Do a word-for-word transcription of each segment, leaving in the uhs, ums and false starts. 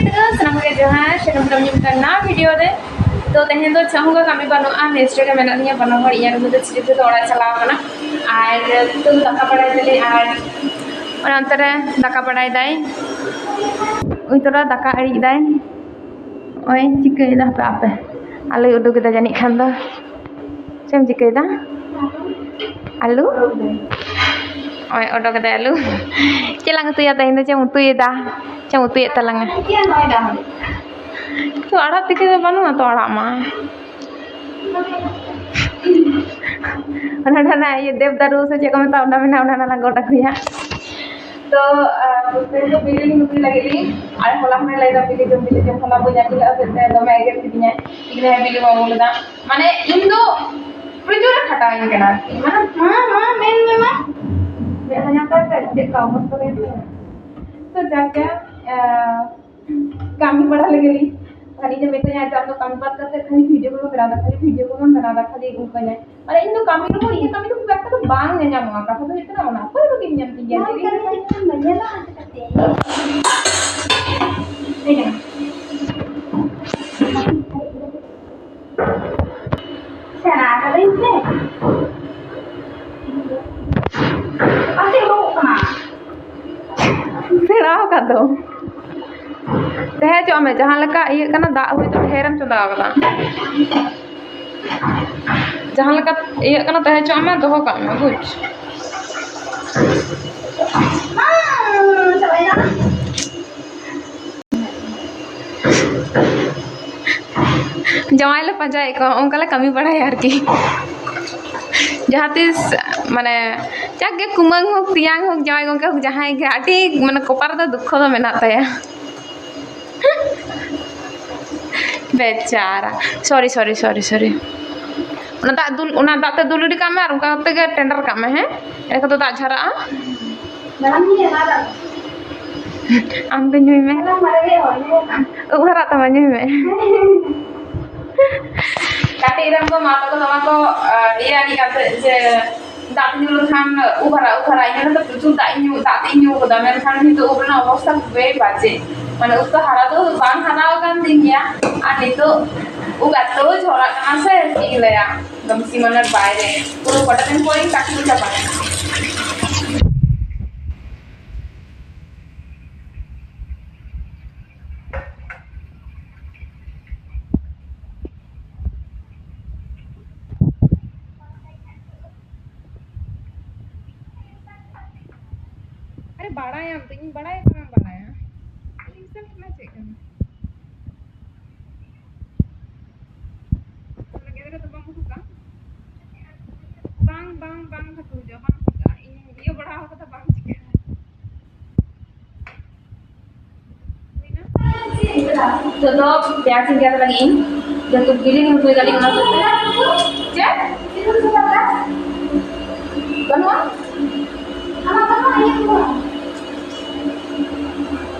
ᱥᱟᱱᱟᱢ ᱠᱚᱜᱮ ᱡᱚᱦᱟᱨ, ᱥᱟᱹᱜᱩᱱ ᱫᱟᱨᱟᱢ ᱢᱤᱫᱴᱟᱝ ᱱᱟᱣᱟ ᱵᱷᱤᱰᱤᱭᱳ ᱨᱮ᱾ ᱛᱚ ᱛᱮᱦᱮᱧ ᱫᱚ ᱪᱮᱫ ᱦᱚᱸ ᱠᱟᱹᱢᱤ ᱵᱟᱹᱱᱩᱜᱼᱟ, ᱢᱮᱥ ᱨᱮᱜᱮ ᱢᱮᱱᱟᱜ ᱞᱤᱧᱟ ᱵᱟᱱᱟ ᱦᱚᱲ᱾ ᱤᱧ ᱟᱨ ᱩᱱᱤ ᱫᱚ ᱪᱷᱩᱴᱤ ᱛᱮᱫᱚ ᱚᱲᱟᱜ ᱪᱟᱞᱟᱣ ᱠᱟᱱᱟ᱾ ᱟᱨ ᱱᱤᱛᱚᱜ ᱫᱟᱠᱟ ᱵᱟᱲᱟᱭ ᱫᱟᱞᱮ ᱟᱨ ᱚᱱᱟ ᱚᱱᱛᱮ ᱨᱮ ᱫᱟᱠᱟ ᱵᱟᱲᱟᱭ ᱫᱟᱭ, ᱩᱭ ᱛᱚᱨᱟ ᱫᱟᱠᱟ ᱟᱲᱤᱡ ᱫᱟᱭ᱾ ᱳᱭ ᱪᱤᱠᱟᱹᱭᱮᱫᱟ ᱦᱟᱯᱮ ᱟᱯᱮ, ᱟᱞᱚᱭ ᱩᱰᱩᱠ ᱮᱫᱟ ᱡᱟᱹᱱᱤᱡ ᱠᱷᱟᱱ ᱫᱚ᱾ ᱪᱮᱫ ᱮᱢ ᱪᱤᱠᱟᱹᱭᱮᱫᱟ? ᱟᱞᱩ? ᱱᱚᱜᱼᱚᱭ ᱚᱰᱚᱠ ᱮᱫᱟᱭ ᱟᱞᱩ᱾ ᱪᱮᱫ ᱞᱟᱝ ᱩᱛᱩᱭᱟ ᱛᱮᱦᱮᱧ ᱫᱚ? ᱪᱮᱫ ᱮᱢ ᱩᱛᱩᱭᱮᱫᱟ? ᱪᱮᱫ ᱮᱢ ᱩᱛᱩᱭᱮᱫ ᱛᱟᱞᱟᱝᱟ? ᱛᱚ ᱟᱲᱟᱜ ᱛᱤᱠᱤ ᱫᱚ ᱵᱟᱹᱱᱩᱜᱼᱟ ᱛᱚ ᱟᱲᱟᱜ ᱢᱟ᱾ ᱚᱱᱟ ᱚᱱᱟ ᱤᱭᱟᱹ ᱫᱮᱵ ᱫᱟᱨᱩ ᱥᱮ ᱪᱮᱫ ᱠᱚ ᱢᱮᱛᱟᱜᱼᱟ, ᱚᱱᱟ ᱢᱮᱱᱟᱜᱼᱟ, ᱚᱱᱟ ᱚᱱᱟ ᱞᱟᱝ ᱜᱚᱫ ᱟᱹᱜᱩᱭᱟ᱾ ᱛᱚ ᱛᱮᱦᱮᱧ ᱫᱚ ᱵᱤᱞᱤ ᱞᱤᱧ ᱩᱛᱩᱭ ᱞᱟᱹᱜᱤᱫ ᱞᱤᱧ᱾ ᱟᱨ ᱦᱚᱞᱟ ᱦᱚᱸᱭ ᱞᱟᱹᱭᱫᱟ ᱵᱤᱞᱤ ᱡᱚᱢ, ᱵᱤᱞᱤ ᱡᱚᱢ, ᱦᱚᱞᱟ ᱵᱟᱹᱧ ᱟᱹᱜᱩ ᱞᱮᱫᱟ ᱦᱚᱛᱮᱡ ᱛᱮ ᱫᱚᱢᱮ ᱮᱜᱮᱨ ᱠᱤᱫᱤᱧᱟᱭ, ᱛᱤᱠᱤᱱ ᱨᱮ ᱵᱤᱞᱤ ᱵᱟᱢ ᱟᱹᱜᱩ ᱞᱮᱫᱟ᱾ ᱢᱟᱱᱮ ᱤᱧ ᱫᱚ ᱯᱨᱚᱪᱩᱨ ᱮ ᱠᱷᱟᱴᱟᱣᱤᱧ ᱠᱟᱱᱟ ᱟᱨᱠᱤ᱾ ᱢᱟᱱᱮ ᱢᱟ ᱢᱟ ᱢᱮᱱ ᱢᱮ ᱢᱟ᱾ ᱢᱮᱫ ᱦᱚᱸ ᱧᱟᱢ ᱛᱟᱭ ᱪᱮᱫ ᱞᱮᱠᱟ ᱚᱵᱚᱥᱛᱟ ᱛᱟᱭ? ᱛᱚ ᱡᱟᱠ ᱜᱮ, ᱟᱸ, ᱠᱟᱹᱢᱤ ᱵᱟᱲᱟ ᱞᱮᱜᱮ ᱞᱤᱧ᱾ ᱠᱷᱟᱹᱞᱤ ᱡᱮ ᱢᱤᱛᱟᱹᱧᱟᱭ ᱡᱮ ᱟᱢ ᱫᱚ ᱠᱟᱹᱢᱤ ᱵᱟᱫ ᱠᱟᱛᱮ ᱠᱷᱟᱹᱞᱤ ᱵᱷᱤᱰᱤᱭᱳ ᱠᱚᱜᱮᱢ ᱵᱮᱱᱟᱣ ᱮᱫᱟ, ᱠᱷᱟᱹᱞᱤ ᱵᱷᱤᱰᱤᱭᱳ ᱠᱚᱜᱮᱢ ᱵᱮᱱᱟᱣ ᱮᱫᱟ, ᱠᱷᱟᱹᱞᱤ ᱚᱱᱠᱟᱧᱟᱭ᱾ ᱟᱨ ᱤᱧ ᱫᱚ ᱠᱟᱹᱢᱤ ᱨᱮᱦᱚᱸ ᱤᱧᱟᱹᱜ ᱠᱟᱹᱢᱤ ᱫᱚ ᱠᱷᱩᱵ ᱮᱠᱴᱟ ᱫᱚ ᱵᱟᱝ ᱧᱮᱧᱟᱢᱚᱜᱼᱟ, ᱠᱟᱛᱷᱟ ᱫᱚ ᱦᱩᱭᱩᱜ ᱠᱟᱱᱟ ᱚᱱᱟ᱾ ᱚᱠᱚᱭ ᱵᱟᱹᱠᱤ ᱧᱮᱞ ᱛᱤᱧ ᱜᱮᱭᱟ? ᱵᱟᱝ ᱠᱟᱹᱢᱤ ᱫᱚ ᱧᱮᱞᱟ ᱪᱤᱠᱟᱹᱛᱮ? ᱞᱟᱹᱭ ᱢᱮ᱾ ᱥᱮᱬᱟ ᱟᱠᱟᱫᱟᱹᱧ ᱥᱮ᱾ ᱯᱟᱥᱮ ᱩᱰᱩᱠᱚᱜ ᱠᱟᱱᱟ᱾ ᱥᱮᱬᱟ ᱟᱠᱟᱫ ᱫᱚ᱾ ᱛᱟᱦᱮᱸ ᱦᱚᱪᱚᱣᱟᱜ ᱢᱮ, ᱡᱟᱦᱟᱸ ᱞᱮᱠᱟ ᱤᱭᱟᱹᱜ ᱠᱟᱱᱟ, ᱫᱟᱜ ᱦᱚᱭᱛᱳ ᱰᱷᱮᱨᱮᱢ ᱪᱚᱸᱫᱟ ᱟᱠᱟᱫᱟ᱾ ᱡᱟᱦᱟᱸ ᱞᱮᱠᱟ ᱤᱭᱟᱹᱜ ᱠᱟᱱᱟ, ᱛᱟᱦᱮᱸ ᱦᱚᱪᱚᱣᱟᱜ ᱢᱮ, ᱫᱚᱦᱚ ᱠᱟᱜ ᱢᱮ, ᱵᱩᱡᱽ? ᱡᱟᱶᱟᱭ ᱞᱮ ᱯᱟᱸᱡᱟᱭᱮᱫ ᱠᱚᱣᱟ, ᱚᱱᱠᱟ ᱞᱮ ᱠᱟᱹᱢᱤ ᱵᱟᱲᱟᱭᱟ ᱟᱨᱠᱤ᱾ ᱡᱟᱦᱟᱸ ᱛᱤᱥ ᱢᱟᱱᱮ ᱡᱟᱠ ᱜᱮ ᱠᱩᱢᱟᱹᱝ ᱦᱳᱠ, ᱛᱮᱭᱟᱝ ᱦᱳᱠ, ᱡᱟᱶᱟᱭ ᱜᱚᱢᱠᱮ ᱦᱳᱠ, ᱡᱟᱦᱟᱸᱭ ᱜᱮ ᱟᱹᱰᱤ ᱢᱟᱱᱮ ᱠᱚᱯᱟᱨ ᱨᱮᱫᱚ ᱫᱩᱠᱠᱷᱚ ᱫᱚ ᱢᱮᱱᱟᱜ ᱛᱟᱭᱟ᱾ ᱵᱮᱪᱟᱨᱟ, ᱥᱚᱨᱤ ᱥᱚᱨᱤ ᱥᱚᱨᱤ ᱥᱚᱨᱤ᱾ ᱚᱱᱟ ᱫᱟᱜ ᱫᱩᱞ, ᱚᱱᱟ ᱫᱟᱜ ᱛᱮ ᱫᱩᱞ ᱜᱤᱰᱤ ᱠᱟᱜ ᱢᱮ ᱟᱨ ᱚᱱᱠᱟ ᱠᱟᱛᱮ ᱜᱮ ᱴᱮᱱᱰᱟᱨ ᱠᱟᱜ ᱢᱮ, ᱦᱮᱸ? ᱮᱱᱠᱷᱟᱱ ᱫᱚ ᱫᱟᱜ ᱡᱷᱟᱨᱟᱜᱼᱟ᱾ ᱟᱢ ᱜᱮ ᱧᱩᱭ ᱢᱮ᱾ ᱩᱵ ᱦᱟᱨᱟᱜ ᱛᱟᱢᱟ, ᱧᱩᱭ ᱢᱮ᱾ ᱠᱟᱹᱴᱤᱡ ᱨᱮᱱ ᱠᱚ ᱢᱟ ᱛᱟᱠᱚ ᱫᱚᱢᱮ ᱠᱚ, ᱤᱭᱟᱹ ᱟᱹᱱᱤᱡ ᱠᱟᱱ ᱛᱟᱦᱮᱸᱫ ᱡᱮ ᱫᱟᱜ ᱧᱩ ᱞᱮᱠᱷᱟᱱ ᱩᱵ ᱦᱟᱨᱟ, ᱩᱵ ᱦᱟᱨᱟ, ᱤᱧ ᱫᱚ ᱯᱨᱚᱪᱩᱨ ᱫᱟᱜ ᱤᱧ ᱧᱩ, ᱫᱟᱜ ᱛᱮ ᱤᱧ ᱧᱩ ᱠᱟᱫᱟ, ᱢᱮᱱᱠᱷᱟᱱ ᱱᱤᱛᱚᱜ ᱩᱵ ᱨᱮᱱᱟᱜ ᱚᱵᱚᱥᱛᱟ ᱠᱷᱩᱵᱮᱭ ᱵᱟᱡᱮ᱾ ᱢᱟᱱᱮ ᱩᱵ ᱫᱚ ᱦᱟᱨᱟ ᱫᱚ ᱵᱟᱝ ᱦᱟᱨᱟ ᱟᱠᱟᱱ ᱛᱤᱧ ᱜᱮᱭᱟ, ᱟᱨ ᱱᱤᱛᱚᱜ ᱩᱵ ᱮᱛᱚ ᱡᱷᱚᱨᱟᱜ ᱠᱟᱱᱟ ᱥᱮ, ᱪᱮᱫ ᱤᱧ ᱞᱟᱹᱭᱟ, ᱮᱠᱫᱚᱢ ᱥᱤᱢᱟᱹᱱᱟᱨ ᱵᱟᱭᱨᱮ, ᱯᱩᱨᱟᱹ ᱠᱚᱴᱟ ᱫᱤᱱ ᱯᱚᱨᱮᱧ ᱪᱟᱠᱨᱤ ᱪᱟᱵᱟᱭᱟ᱾ ᱟᱨᱮ ᱵᱟᱲᱟᱭᱟᱢ ᱛᱚ, ᱤᱧ ᱵᱟᱲᱟᱭᱟ ᱥᱮ ᱵᱟᱢ ᱵᱟᱲᱟᱭᱟ? ᱤᱧ ᱥᱮᱞᱯ ᱠᱟᱱᱟ ᱪᱮᱫ ᱠᱟᱱᱟ? ᱚᱱᱟ ᱜᱤᱫᱽᱨᱟᱹ ᱫᱚ ᱵᱟᱢ ᱩᱫᱩᱜᱟ? ᱵᱟᱝ, ᱵᱟᱝ, ᱵᱟᱝ ᱵᱷᱟᱜᱮ ᱵᱩᱡᱷᱟᱹᱜᱼᱟ, ᱵᱟᱝ ᱪᱤᱠᱟᱹᱜᱼᱟ᱾ ᱤᱧ ᱤᱭᱟᱹ ᱵᱟᱲᱟ ᱟᱠᱟᱫᱟ, ᱵᱟᱝ ᱪᱤᱠᱟᱹᱜᱼᱟ᱾ ᱱᱤᱛᱚᱜ ᱫᱚ ᱯᱮᱸᱭᱟᱡᱽ ᱤᱧ ᱜᱮᱫ ᱞᱟᱹᱜᱤᱫ ᱤᱧ, ᱡᱮᱦᱮᱛᱩ ᱵᱤᱞᱤ ᱦᱩᱭ ᱫᱟᱲᱮᱭᱟᱜ ᱚᱱᱟ ᱠᱷᱟᱹᱛᱤᱨ᱾ ᱪᱮᱫ? ᱵᱟᱹᱱᱩᱜᱼᱟ?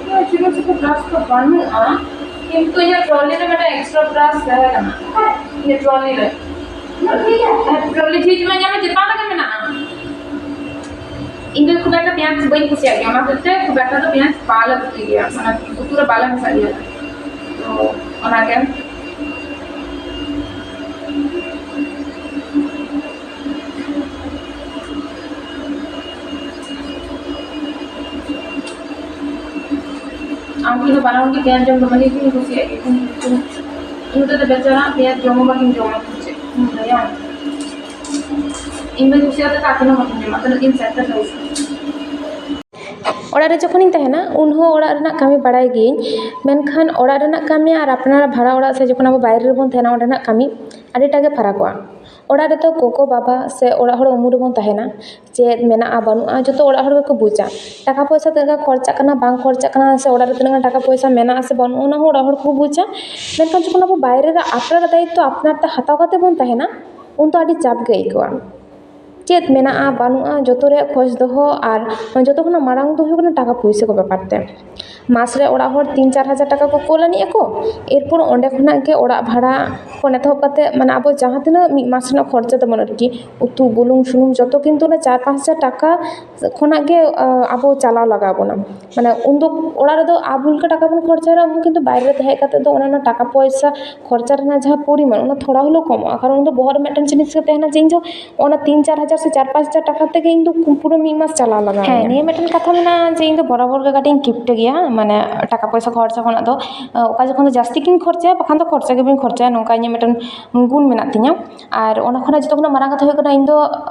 ᱤᱧᱟᱹᱜ ᱪᱩᱞᱦᱟᱹ ᱥᱩᱯᱩᱨ ᱵᱨᱟᱥ ᱫᱚ ᱵᱟᱹᱱᱩᱜᱼᱟ, ᱠᱤᱱᱛᱩ ᱤᱧᱟᱹᱜ ᱴᱨᱚᱞᱤ ᱨᱮ ᱢᱤᱫᱴᱟᱝ ᱮᱠᱥᱴᱨᱟ ᱵᱨᱟᱥ ᱛᱟᱦᱮᱸ ᱠᱟᱱᱟ᱾ ᱤᱧᱟᱹᱜ ᱴᱨᱚᱞᱤ ᱨᱮ᱾ ᱦᱮᱸ, ᱴᱨᱚᱞᱤ ᱡᱷᱤᱡ ᱢᱟ ᱧᱟᱢᱟ, ᱪᱮᱛᱟᱱ ᱨᱮᱜᱮ ᱢᱮᱱᱟᱜᱼᱟ᱾ ᱤᱧ ᱫᱚ ᱠᱷᱩᱵ ᱮᱠᱴᱟ ᱯᱮᱸᱭᱟᱡᱽ ᱵᱟᱹᱧ ᱠᱩᱥᱤᱭᱟᱜ ᱜᱮᱭᱟ, ᱚᱱᱟ ᱦᱚᱛᱮᱡ ᱛᱮ ᱠᱷᱩᱵ ᱮᱠᱴᱟ ᱫᱚ ᱯᱮᱸᱭᱟᱡᱽ ᱵᱟᱞᱮ ᱩᱛᱩᱭ ᱜᱮᱭᱟ, ᱢᱟᱱᱮ ᱩᱛᱩ ᱨᱮ ᱵᱟᱞᱮ ᱢᱮᱥᱟᱜ ᱜᱮᱭᱟ᱾ ᱛᱚ ᱚᱱᱟᱜᱮ᱾ ᱟᱢ ᱠᱤᱱ ᱫᱚ ᱵᱟᱱᱟ ᱦᱚᱲ ᱜᱮ ᱯᱮᱸᱭᱟᱡᱽ ᱡᱚᱢ ᱫᱚᱢᱮ ᱜᱮᱠᱤᱱ ᱠᱩᱥᱤᱭᱟᱜ ᱜᱮᱭᱟ, ᱠᱤᱱᱛᱩ ᱤᱧ ᱫᱚ ᱵᱮᱪᱟᱨᱟ ᱯᱮᱸᱭᱟᱡᱽ ᱡᱚᱢ ᱦᱚᱸ ᱵᱟᱹᱠᱤᱱ ᱡᱚᱢᱟ, ᱪᱮᱫ ᱤᱧ ᱞᱟᱹᱭᱟ? ᱤᱧ ᱫᱚᱧ ᱠᱩᱥᱤᱭᱟᱜ ᱛᱮ ᱟᱹᱠᱤᱱ ᱦᱚᱸ ᱵᱟᱹᱠᱤᱱ ᱡᱚᱢᱟ, ᱛᱤᱱᱟᱹᱜ ᱠᱤᱱ sacrifice᱾ ᱚᱲᱟᱜ ᱨᱮ ᱡᱚᱠᱷᱚᱱᱤᱧ ᱛᱟᱦᱮᱱᱟ, ᱩᱱᱦᱚᱸ ᱚᱲᱟᱜ ᱨᱮᱱᱟᱜ ᱠᱟᱹᱢᱤ ᱵᱟᱲᱟᱭ ᱜᱤᱭᱟᱹᱧ, ᱢᱮᱱᱠᱷᱟᱱ ᱚᱲᱟᱜ ᱨᱮᱱᱟᱜ ᱠᱟᱹᱢᱤ ᱟᱨ ᱟᱯᱱᱟᱨᱟᱜ ᱵᱷᱟᱲᱟ ᱚᱲᱟᱜ ᱥᱮ ᱡᱚᱠᱷᱚᱱ ᱟᱵᱚ ᱵᱟᱭᱨᱮ ᱨᱮᱵᱚᱱ ᱛᱟᱦᱮᱱᱟ, ᱚᱸᱰᱮᱱᱟᱜ ᱠᱟᱹᱢᱤ ᱟᱹᱰᱤᱴᱟ ᱜᱮ ᱯᱷᱟᱨᱟᱠᱚᱜᱼᱟ᱾ ᱚᱲᱟᱜ ᱨᱮᱫᱚ ᱜᱚᱜᱚ ᱵᱟᱵᱟ ᱥᱮ ᱚᱲᱟᱜ ᱦᱚᱲ ᱩᱢᱩᱞ ᱨᱮᱵᱚᱱ ᱛᱟᱦᱮᱱᱟ, ᱪᱮᱫ ᱢᱮᱱᱟᱜᱼᱟ ᱵᱟᱹᱱᱩᱜᱼᱟ ᱡᱚᱛᱚ ᱚᱲᱟᱜ ᱦᱚᱲ ᱜᱮᱠᱚ ᱵᱩᱡᱟ᱾ ᱴᱟᱠᱟ ᱯᱚᱭᱥᱟ ᱛᱤᱱᱟᱹᱜ ᱜᱟᱱ ᱠᱷᱚᱨᱪᱟᱜ ᱠᱟᱱᱟ ᱵᱟᱝ ᱠᱷᱚᱨᱪᱟᱜ ᱠᱟᱱᱟ ᱥᱮ ᱚᱲᱟᱜ ᱨᱮ ᱛᱤᱱᱟᱹᱜ ᱜᱟᱱ ᱴᱟᱠᱟ ᱯᱚᱭᱥᱟ ᱢᱮᱱᱟᱜᱼᱟ ᱥᱮ ᱵᱟᱹᱱᱩᱜᱼᱟ, ᱚᱱᱟ ᱦᱚᱸ ᱚᱲᱟᱜ ᱦᱚᱲ ᱠᱚ ᱵᱩᱡᱟ᱾ ᱢᱮᱱᱠᱷᱟᱱ ᱡᱚᱠᱷᱚᱱ ᱟᱵᱚ ᱵᱟᱭᱨᱮ ᱨᱮ ᱟᱯᱱᱟᱨᱟᱜ ᱫᱟᱭᱤᱛᱛᱚ ᱟᱯᱱᱟᱨ ᱛᱮ ᱦᱟᱛᱟᱣ ᱠᱟᱛᱮ ᱵᱚᱱ ᱛᱟᱦᱮᱱᱟ, ᱩᱱ ᱫᱚ ᱟᱹᱰᱤ ᱪᱟᱯ ᱜᱮ ᱟᱹᱭᱠᱟᱹᱜᱼᱟ᱾ ᱪᱮᱫ ᱢᱮᱱᱟᱜᱼᱟ ᱵᱟᱹᱱᱩᱜᱼᱟ, ᱡᱚᱛᱚ ᱨᱮᱭᱟᱜ ᱠᱷᱚᱡᱽ ᱫᱚᱦᱚ᱾ ᱟᱨ ᱡᱚᱛᱚ ᱠᱷᱚᱱᱟᱜ ᱢᱟᱨᱟᱝ ᱫᱚ ᱦᱩᱭᱩᱜ ᱠᱟᱱᱟ ᱴᱟᱠᱟ ᱯᱩᱭᱥᱟᱹ ᱠᱚ ᱵᱮᱯᱟᱨ ᱛᱮ᱾ ᱢᱟᱥ ᱨᱮ ᱚᱲᱟᱜ ᱦᱚᱲ ᱛᱤᱱ ᱪᱟᱨ ᱦᱟᱡᱟᱨ ᱴᱟᱠᱟ ᱠᱚ ᱠᱳᱞ ᱟᱹᱱᱤᱡ ᱟᱠᱚ, ᱮᱨᱯᱚᱨ ᱚᱸᱰᱮ ᱠᱷᱚᱱᱟᱜ ᱜᱮ ᱚᱲᱟᱜ ᱵᱷᱟᱲᱟ ᱠᱷᱚᱱ ᱮᱛᱚᱦᱚᱵ ᱠᱟᱛᱮ, ᱢᱟᱱᱮ, ᱟᱵᱚ ᱡᱟᱦᱟᱸ ᱛᱤᱱᱟᱹᱜ ᱢᱤᱫ ᱢᱟᱥ ᱨᱮᱱᱟᱜ ᱠᱷᱚᱨᱪᱟ ᱛᱟᱵᱚᱱ ᱟᱨᱠᱤ, ᱩᱛᱩ, ᱵᱩᱞᱩᱝ, ᱥᱩᱱᱩᱢ, ᱡᱚᱛᱚ ᱠᱤᱱᱛᱩ ᱚᱱᱟ ᱪᱟᱨ ᱯᱟᱸᱪ ᱦᱟᱡᱟᱨ ᱴᱟᱠᱟ ᱠᱷᱚᱱᱟᱜ ᱜᱮ, ᱟᱸ, ᱟᱵᱚ ᱪᱟᱞᱟᱣ ᱞᱟᱜᱟᱣ ᱵᱚᱱᱟ᱾ ᱢᱟᱱᱮ, ᱩᱱᱫᱚ ᱚᱲᱟᱜ ᱨᱮᱫᱚ ᱟᱵᱚ ᱞᱮᱠᱟ ᱴᱟᱠᱟ ᱵᱚᱱ ᱠᱷᱚᱨᱪᱟᱭ ᱨᱮᱦᱚᱸ, ᱠᱤᱱᱛᱩ ᱵᱟᱭᱨᱮ ᱨᱮ ᱛᱟᱦᱮᱸ ᱠᱟᱛᱮ ᱫᱚ ᱚᱱᱟ ᱨᱮᱱᱟᱜ ᱴᱟᱠᱟ ᱯᱚᱭᱥᱟ ᱠᱷᱚᱨᱪᱟ ᱨᱮᱱᱟᱜ ᱡᱟᱦᱟᱸ ᱯᱚᱨᱤᱢᱟᱱ, ᱚᱱᱟ ᱛᱷᱚᱲᱟ ᱦᱚᱞᱮᱣ ᱠᱚᱢᱚᱜᱼᱟ᱾ ᱠᱟᱨᱚᱱ ᱩᱱᱫᱚ ᱵᱚᱦᱚᱜ ᱨᱮ ᱢᱤᱫᱴᱟᱝ ᱡᱤᱱᱤᱥ ᱜᱮ ᱛᱟᱦᱮᱱᱟ ᱡᱮ ᱤᱧ ᱫᱚ ᱚᱱᱟ ᱛᱤᱱ ᱪᱟᱨ ᱦᱟᱡᱟᱨ ᱥᱮ ᱪᱟᱨ ᱯᱟᱸᱪ ᱦᱟᱡᱟᱨ ᱴᱟᱠᱟ ᱛᱮᱜᱮ ᱤᱧ ᱫᱚ ᱯᱩᱨᱟᱹ ᱢᱤᱫ ᱢᱟᱥ ᱪᱟᱞᱟᱣ ᱞᱟᱜᱟᱣ ᱦᱮᱸ, ᱤᱧᱟ᱾ ᱱᱤᱭᱟᱹ ᱢᱤᱫᱴᱮᱱ ᱠᱟᱛᱷᱟ ᱢᱮᱱᱟᱜᱼᱟ ᱡᱮ ᱤᱧ ᱫᱚ ᱵᱚᱨᱟᱵᱚᱨ ᱜᱮ ᱠᱟᱹᱴᱤᱡ ᱤᱧ ᱠᱤᱯᱴ ᱜᱮᱭᱟ, ᱢᱟᱱᱮ, ᱴᱟᱠᱟ ᱯᱚᱭᱥᱟ ᱠᱷᱚᱨᱪᱟ ᱠᱷᱚᱱᱟᱜ ᱫᱚ᱾ ᱚᱠᱟ ᱡᱚᱠᱷᱚᱱ ᱫᱚ ᱡᱟᱹᱥᱛᱤ ᱜᱤᱧ ᱠᱷᱚᱨᱪᱟᱭᱟ, ᱵᱟᱠᱷᱟᱱ ᱫᱚ ᱠᱷᱚᱨᱪᱟ ᱜᱮ ᱵᱟᱹᱧ ᱠᱷᱚᱨᱪᱟᱭᱟ, ᱱᱚᱝᱠᱟ ᱤᱧᱟᱹᱜ ᱢᱤᱫᱴᱮᱱ ᱜᱩᱱ ᱢᱮᱱᱟᱜ ᱛᱤᱧᱟᱹ᱾ ᱟᱨ ᱚᱱᱟ ᱠᱷᱚᱱᱟᱜ ᱡᱚᱛᱚ ᱠᱷᱚᱱᱟᱜ ᱢᱟᱨᱟᱝ ᱠᱟᱛᱷᱟ ᱦᱩᱭᱩᱜ ᱠᱟᱱᱟ, ᱤᱧ ᱫᱚ,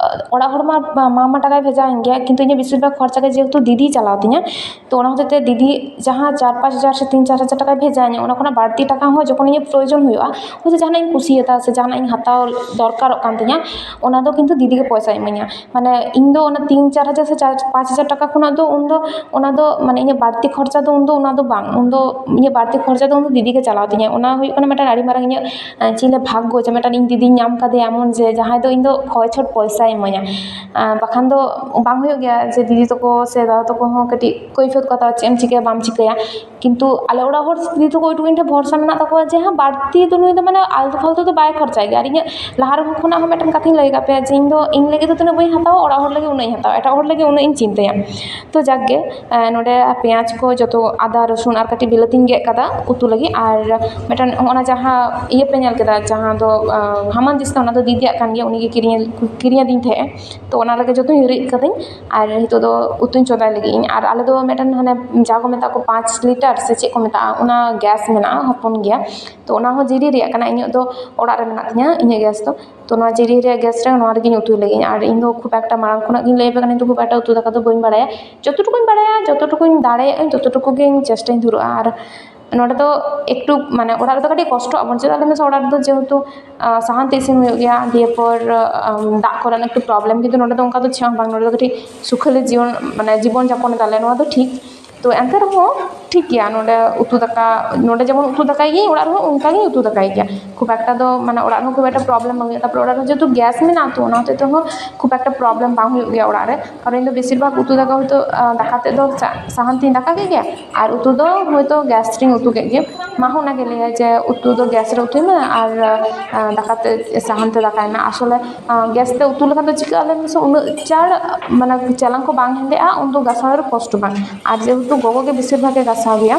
ᱚᱲᱟᱜ ᱦᱚᱲ ᱢᱟ, ᱢᱟ ᱢᱟ ᱴᱟᱠᱟᱭ ᱵᱷᱮᱡᱟ ᱟᱹᱧ ᱜᱮᱭᱟ, ᱠᱤᱱᱛᱩ ᱤᱧᱟᱹᱜ ᱵᱮᱥᱤᱨ ᱵᱷᱟᱜᱽ ᱠᱷᱚᱨᱪᱟ ᱜᱮ ᱡᱮᱦᱮᱛᱩ ᱫᱤᱫᱤᱭ ᱪᱟᱞᱟᱣ ᱛᱤᱧᱟᱹ, ᱛᱚ ᱚᱱᱟ ᱦᱚᱛᱮᱡ ᱛᱮ ᱫᱤᱫᱤ ᱡᱟᱦᱟᱸ ᱪᱟᱨ ᱯᱟᱸᱪ ᱦᱟᱡᱟᱨ ᱥᱮ ᱛᱤᱱ ᱪᱟᱨ ᱦᱟᱡᱟᱨ ᱴᱟᱠᱟᱭ ᱵᱷᱮᱡᱟ ᱟᱹᱧᱟ, ᱚᱱᱟ ᱠᱷᱚᱱᱟᱜ ᱵᱟᱹᱲᱛᱤ ᱴᱟᱠᱟ ᱦᱚᱸ ᱡᱚᱠᱷᱚᱱ ᱤᱧᱟᱹᱜ ᱯᱨᱚᱭᱳᱡᱚᱱ ᱦᱩᱭᱩᱜᱼᱟ, ᱦᱳᱭᱛᱳ ᱡᱟᱦᱟᱱᱟᱜ ᱤᱧ ᱠᱩᱥᱤᱭᱟᱫᱟ ᱥᱮ ᱡᱟᱦᱟᱱᱟᱜ ᱤᱧ ᱦᱟᱛᱟᱣ ᱫᱚᱨᱠᱟᱨᱚᱜ ᱠᱟᱱ ᱛᱤᱧᱟᱹ, ᱚᱱᱟ ᱫᱚ ᱠᱤᱱᱛᱩ ᱫᱤᱫᱤ ᱜᱮ ᱯᱚᱭᱥᱟᱭ ᱤᱢᱟᱹᱧᱟ᱾ ᱢᱟᱱᱮ, ᱤᱧ ᱫᱚ ᱚᱱᱟ ᱛᱤᱱ ᱪᱟᱨ ᱦᱟᱡᱟᱨ ᱥᱮ ᱪᱟᱨ ᱯᱟᱸᱪ ᱦᱟᱡᱟᱨ ᱴᱟᱠᱟ ᱠᱷᱚᱱᱟᱜ ᱫᱚ ᱩᱱ ᱫᱚ, ᱚᱱᱟ ᱫᱚ, ᱢᱟᱱᱮ, ᱤᱧᱟᱹᱜ ᱵᱟᱹᱲᱛᱤ ᱠᱷᱚᱨᱪᱟ ᱫᱚ ᱩᱱ ᱫᱚ ᱚᱱᱟ ᱫᱚ ᱵᱟᱝ, ᱩᱱ ᱫᱚ ᱤᱧᱟᱹᱜ ᱵᱟᱹᱲᱛᱤ ᱠᱷᱚᱨᱪᱟ ᱫᱚ ᱩᱱ ᱫᱚ ᱫᱤᱫᱤ ᱜᱮ ᱪᱟᱞᱟᱣ ᱛᱤᱧᱟᱹ᱾ ᱚᱱᱟ ᱦᱩᱭᱩᱜ ᱠᱟᱱᱟ ᱢᱤᱫᱴᱟᱝ ᱟᱹᱰᱤ ᱢᱟᱨᱟᱝ ᱤᱧᱟᱹᱜ, ᱮᱸ, ᱪᱮᱫ ᱞᱮ ᱵᱷᱟᱜᱽᱜᱚ ᱡᱮ ᱢᱤᱫᱴᱟᱝ ᱤᱧ ᱫᱤᱫᱤᱧ ᱧᱟᱢ ᱠᱟᱫᱮᱭᱟ ᱮᱢᱚᱱ ᱡᱮ ᱡᱟᱦᱟᱸᱭ ᱫᱚ ᱤᱧ ᱫᱚ ᱠᱷᱚᱭ ᱪᱷᱚᱴ ᱯᱚᱭᱥᱟᱭ ᱤᱢᱟᱹᱧᱟ᱾ ᱮᱸ, ᱵᱟᱠᱷᱟᱱ ᱫᱚ ᱵᱟᱝ ᱦᱩᱭᱩᱜ ᱜᱮᱭᱟ ᱡᱮ ᱫᱤᱫᱤ ᱛᱟᱠᱚ ᱥᱮ ᱫᱟᱫᱟ ᱛᱟᱠᱚ ᱦᱚᱸ ᱠᱟᱹᱴᱤᱡ ᱠᱚ ᱠᱟᱹᱭᱯᱷᱟᱹᱛ ᱠᱚ ᱦᱟᱛᱟᱣᱟ, ᱪᱮᱫ ᱮᱢ ᱪᱤᱠᱟᱹᱭᱟ ᱵᱟᱢ ᱪᱤᱠᱟᱹᱭᱟ᱾ ᱠᱤᱱᱛᱩ ᱟᱞᱮ ᱚᱲᱟᱜ ᱦᱚᱲ ᱫᱤᱫᱤ ᱛᱟᱠᱚ ᱴᱩᱠᱩ ᱤᱧ ᱴᱷᱮᱱ ᱵᱷᱚᱨᱥᱟ ᱢᱮᱱᱟᱜ ᱛᱟᱠᱚᱣᱟ ᱡᱮ ᱦᱮᱸ, ᱵᱟᱹᱲᱛᱤ ᱫᱚ ᱱᱩᱭ ᱫᱚ, ᱢᱟᱱᱮ, ᱟᱞᱛᱩ ᱯᱷᱟᱞᱛᱩ ᱫᱚ ᱵᱟᱭ ᱠᱷᱚᱨᱪᱟᱭ ᱜᱮᱭᱟ᱾ ᱟᱨ ᱤᱧᱟᱹᱜ ᱞᱟᱦᱟ ᱨᱮ ᱠᱷᱚᱱᱟᱜ ᱦᱚᱸ ᱢᱤᱫᱴᱮᱱ ᱠᱟᱛᱷᱟᱧ ᱞᱟᱹᱭ ᱟᱠᱟᱫ ᱯᱮᱭᱟ ᱡᱮ ᱤᱧ ᱫᱚ ᱤᱧ ᱞᱟᱹᱜᱤᱫ ᱫᱚ ᱛᱤᱱᱟᱹᱜ ᱵᱟᱹᱧ ᱦᱟᱛᱟᱣᱟ, ᱚᱲᱟᱜ ᱦᱚᱲ ᱞᱟᱹᱜᱤᱫ ᱩᱱᱟᱹᱜ ᱤᱧ ᱦᱟᱛᱟᱣᱟ, ᱮᱴᱟᱜ ᱦᱚᱲ ᱞᱟᱹᱜᱤᱫ ᱩᱱᱟᱹᱜ ᱤᱧ ᱪᱤᱱᱛᱟᱹᱭᱟ᱾ ᱛᱚ ᱡᱟᱠ ᱜᱮ, ᱮᱸ, ᱱᱚᱰᱮ ᱯᱮᱸᱭᱟᱡᱽ ᱠᱚ ᱡᱚᱛᱚ, ᱟᱫᱟ, ᱨᱚᱥᱩᱱ ᱟᱨ ᱠᱟᱹᱴᱤᱡ ᱵᱤᱞᱟᱹᱛᱤᱧ ᱜᱮᱫ ᱠᱟᱫᱟ ᱩᱛᱩ ᱞᱟᱹᱜᱤᱫ᱾ ᱟᱨ ᱢᱤᱫᱴᱮᱱ ᱦᱚᱸᱜᱼᱚ ᱱᱟ ᱡᱟᱦᱟᱸ ᱤᱭᱟᱹ ᱯᱮ ᱧᱮᱞ ᱠᱮᱫᱟ, ᱡᱟᱦᱟᱸ ᱫᱚ, ᱟᱸ, ᱦᱟᱢᱟᱞ ᱫᱤᱥᱛᱟ, ᱚᱱᱟ ᱫᱚ ᱫᱤᱫᱤᱭᱟᱜ ᱠᱟᱱ ᱜᱮᱭᱟ, ᱩᱱᱤ ᱜᱮ ᱠᱤᱨᱤᱧ, ᱠᱤᱨᱤᱧ ᱟᱹᱫᱤᱧ ᱛᱟᱦᱮᱸᱜᱼᱟ᱾ ᱛᱚ ᱚᱱᱟ ᱨᱮᱜᱮ ᱡᱚᱛᱚᱧ ᱨᱤᱫ ᱠᱟᱹᱫᱟᱹᱧ᱾ ᱟᱨ ᱱᱤᱛᱚᱜ ᱫᱚ ᱩᱛᱩᱧ ᱪᱚᱸᱫᱟᱭ ᱞᱟᱹᱜᱤᱫ ᱤᱧ᱾ ᱟᱨ ᱟᱞᱮ ᱫᱚ ᱢᱤᱫᱴᱮᱱ ᱦᱟᱱᱮ ᱡᱟ ᱠᱚ ᱢᱮᱛᱟᱜ ᱠᱚ ᱯᱟᱸᱪ ᱞᱤᱴᱟᱨ ᱥᱮ ᱪᱮᱫ ᱠᱚ ᱢᱮᱛᱟᱜᱼᱟ, ᱚᱱᱟ ᱜᱮᱥ ᱢᱮᱱᱟᱜᱼᱟ, ᱦᱚᱯᱚᱱ ᱜᱮᱭᱟ᱾ ᱛᱚ ᱚᱱᱟ ᱦᱚᱸ ᱡᱤᱨᱤ ᱨᱮᱭᱟᱜ ᱠᱟᱱᱟ, ᱤᱧᱟᱹᱜ ᱫᱚ ᱚᱲᱟᱜ ᱨᱮ ᱢᱮᱱᱟᱜ ᱛᱤᱧᱟᱹ ᱤᱧᱟᱹᱜ ᱜᱮᱥ ᱫᱚ᱾ ᱛᱚ ᱱᱚᱣᱟ ᱡᱤᱨᱤ ᱨᱮᱭᱟᱜ ᱜᱮᱥ ᱨᱮ ᱱᱚᱣᱟ ᱨᱮᱜᱮᱧ ᱩᱛᱩᱭ ᱞᱟᱹᱜᱤᱫ᱾ ᱟᱨ ᱤᱧ ᱫᱚ ᱠᱷᱩᱵ ᱮᱠᱴᱟ ᱢᱟᱲᱟᱝ ᱠᱷᱚᱱᱟᱜ ᱜᱤᱧ ᱞᱟᱹᱭ ᱟᱯᱮ ᱠᱟᱱᱟ, ᱤᱧ ᱫᱚ ᱠᱷᱩᱵ ᱮᱠᱴᱟ ᱩᱛᱩ ᱫᱟᱠᱟ ᱫᱚ ᱵᱟᱹᱧ ᱵᱟᱲᱟᱭᱟ᱾ ᱡᱚᱛᱚ ᱴᱩᱠᱩᱧ ᱵᱟᱲᱟᱭᱟ, ᱡᱚᱛᱚ ᱴᱩᱠᱩ ᱜᱤᱧ ᱪᱮᱥᱴᱟᱧ ᱫᱷᱩᱨᱟᱹᱜᱼᱟ᱾ ᱟᱨ ᱱᱚᱰᱮ ᱫᱚ ᱮᱠᱴᱩ, ᱢᱟᱱᱮ, ᱚᱲᱟᱜ ᱨᱮᱫᱚ ᱠᱟᱹᱴᱤᱡ ᱠᱚᱥᱴᱚᱜ ᱟᱵᱚᱱ, ᱪᱮᱫᱟᱜ ᱞᱟᱹᱭ ᱢᱮᱥᱮ, ᱚᱲᱟᱜ ᱨᱮᱫᱚ ᱡᱮᱦᱮᱛᱩ, ᱟᱸ, ᱥᱟᱦᱟᱱ ᱛᱮ ᱤᱥᱤᱱ ᱦᱩᱭᱩᱜ ᱜᱮᱭᱟ, ᱫᱤᱭᱮ ᱯᱚᱨ, ᱟᱸ, ᱫᱟᱜ ᱠᱚᱨᱮᱱᱟᱜ ᱮᱠᱴᱩ ᱯᱨᱚᱵᱞᱮᱢ, ᱠᱤᱱᱛᱩ ᱱᱚᱰᱮ ᱫᱚ ᱚᱱᱠᱟ ᱫᱚ ᱪᱮᱫ ᱦᱚᱸ ᱵᱟᱝ, ᱱᱚᱰᱮ ᱫᱚ ᱠᱟᱹᱴᱤᱡ ᱥᱩᱠᱷᱟᱹᱞᱤ ᱡᱤᱭᱚᱱ, ᱢᱟᱱᱮ, ᱡᱤᱵᱚᱱ ᱡᱟᱯᱚᱱ ᱮᱫᱟᱞᱮ, ᱱᱚᱣᱟ ᱫᱚ ᱴᱷᱤᱠ᱾ ᱛᱚ ᱮᱱᱛᱮ ᱨᱮᱦᱚᱸ ᱴᱷᱤᱠ ᱜᱮᱭᱟ, ᱱᱚᱰᱮ ᱩᱛᱩ ᱫᱟᱠᱟ, ᱱᱚᱰᱮ ᱡᱮᱢᱚᱱ ᱩᱛᱩ ᱫᱟᱠᱟᱭ ᱜᱤᱭᱟᱹᱧ, ᱚᱲᱟᱜ ᱨᱮᱦᱚᱸ ᱚᱱᱠᱟ ᱜᱤᱧ ᱩᱛᱩ ᱫᱟᱠᱟᱭ ᱜᱮᱭᱟ᱾ ᱠᱷᱩᱵ ᱮᱠᱴᱟ ᱫᱚ ᱢᱟᱱᱮ ᱚᱲᱟᱜ ᱨᱮᱦᱚᱸ ᱠᱷᱩᱵ ᱮᱠᱴᱟ ᱯᱨᱚᱵᱞᱮᱢ ᱵᱟᱝ ᱦᱩᱭᱩᱜᱼᱟ᱾ ᱛᱟᱨᱯᱚᱨᱮ ᱚᱲᱟᱜ ᱨᱮ ᱡᱮᱦᱮᱛᱩ ᱜᱮᱥ ᱢᱮᱱᱟᱜᱼᱟ, ᱛᱚ ᱚᱱᱟ ᱦᱚᱛᱮᱡ ᱛᱮᱦᱚᱸ ᱠᱷᱩᱵ ᱮᱠᱴᱟ ᱯᱨᱚᱵᱞᱮᱢ ᱵᱟᱝ ᱦᱩᱭᱩᱜ ᱜᱮᱭᱟ ᱚᱲᱟᱜ ᱨᱮ᱾ ᱠᱟᱨᱚᱱ ᱤᱧ ᱫᱚ ᱵᱮᱥᱤᱨ ᱵᱷᱟᱜᱽ ᱩᱛᱩ ᱫᱟᱠᱟ ᱦᱚᱭᱛᱳ, ᱟᱸ, ᱫᱟᱠᱟ ᱛᱮᱫ ᱫᱚ ᱥᱟ-, ᱥᱟᱦᱟᱱ ᱛᱤᱧ ᱫᱟᱠᱟ ᱠᱮᱫ ᱜᱮᱭᱟ, ᱟᱨ ᱩᱛᱩ ᱫᱚ ᱦᱚᱭᱛᱳ ᱜᱮᱥ ᱨᱤᱧ ᱩᱛᱩ ᱠᱮᱫ ᱜᱮ᱾ ᱢᱟ ᱦᱚᱸ ᱚᱱᱟᱜᱮ ᱞᱟᱹᱭᱟ ᱡᱮ ᱩᱛᱩ ᱫᱚ ᱜᱮᱥ ᱨᱮ ᱩᱛᱩᱭ ᱢᱮ ᱟᱨ, ᱟᱸ, ᱫᱟᱠᱟ ᱛᱮ, ᱥᱟᱦᱟᱱ ᱛᱮ ᱫᱟᱠᱟᱭ ᱢᱮ᱾ ᱟᱥᱚᱞᱮ, ᱟᱸ, ᱜᱮᱥ ᱛᱮ ᱩᱛᱩ ᱞᱮᱠᱷᱟᱱ ᱫᱚ ᱪᱤᱠᱟᱹᱜᱼᱟ ᱞᱟᱹᱭ ᱢᱮᱥᱮ, ᱩᱱᱟᱹᱜ ᱪᱟᱬ ᱢᱟᱱᱮ ᱪᱟᱞᱟᱝ ᱠᱚ ᱵᱟᱝ ᱦᱮᱸᱫᱮᱜᱼᱟ, ᱩᱱᱫᱚ ᱜᱟᱥᱟᱣ ᱨᱮ ᱠᱚᱥᱴᱚ ᱵᱟᱝ᱾ ᱟᱨ ᱡᱮᱦᱮᱛᱩ ᱜᱚᱜᱚ ᱜᱮ ᱵᱮᱥᱤᱨ ᱵᱷᱟᱜᱽ ᱮ ᱜᱟᱥᱟᱣ ᱜᱮᱭᱟ,